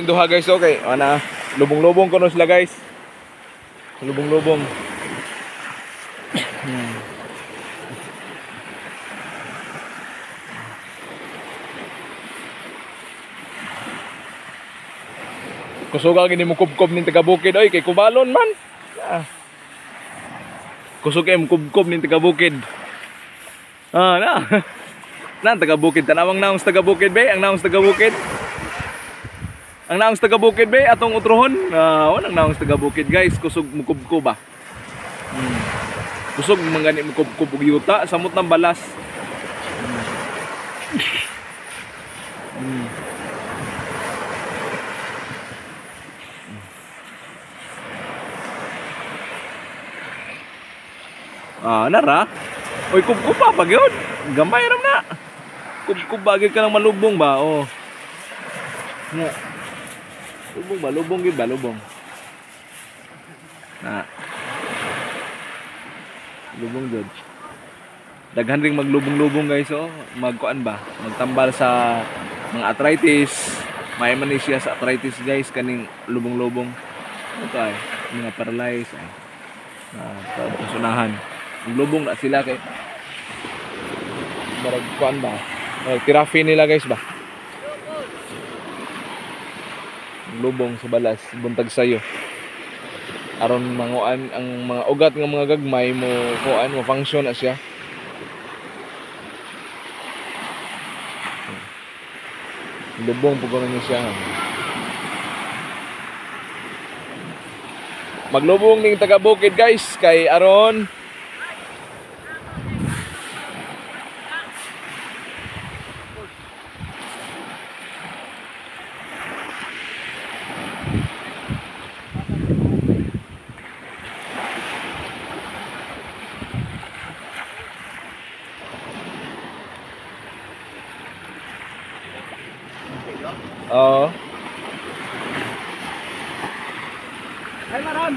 Duha guys, okay. Ana, lubong-lubong kuno sila guys. Lubong-lubong. Kusuga gini mo kubkob ning taga bukid oy kay kubalon man. Ah. Kusog kay mo kubkob ning taga bukid. Ah, na. Na taga bukid tanawang naong sa taga bukid be, ang naong sa taga bukid. Ang naong sa taga bukid be atong utrohon. Ah, ang naong sa taga bukid guys, kusog mo kubkob ba. Kusog man gani mo kubkob og yuta samot ng balas. Ah, nara. Oy, kubkob pa pag yun. Gamay ram na. Kubkob bagay ka lang malubong ba? Oh. Nga. Lubong ba? Lubong gid ba? Lubong. Na. Lubong jud. Daghan ring maglubong-lubong guys oh. Magkuan ba? Magtambal sa mga arthritis. May man ni siya sa arthritis guys kaning lubong-lubong. Ito ay mga paralyzed ay. Ah, pasunahan. Lubong na sila kay marag kuan ba? Marag therapy nila guys ba? Lubong sa balas buntag sayo. Aron manguan ang mga ugat nga mga gagmay mo kuan mo function na siya. Lubong pud kuno siya. Maglubong ning taga bukid guys kay aron Oo. Ay, maron.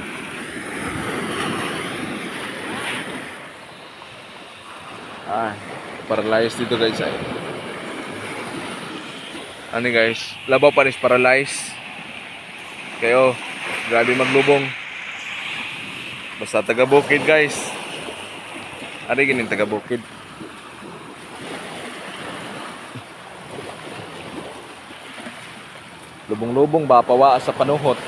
Ah, paralyzed dito guys ay. Ano guys, labaw pa rin paralyzed. Kayo, grabe maglubong. Basta taga bukid guys. Ari ginin taga bukid. Lubong-lubong ba pawa sa panuhot.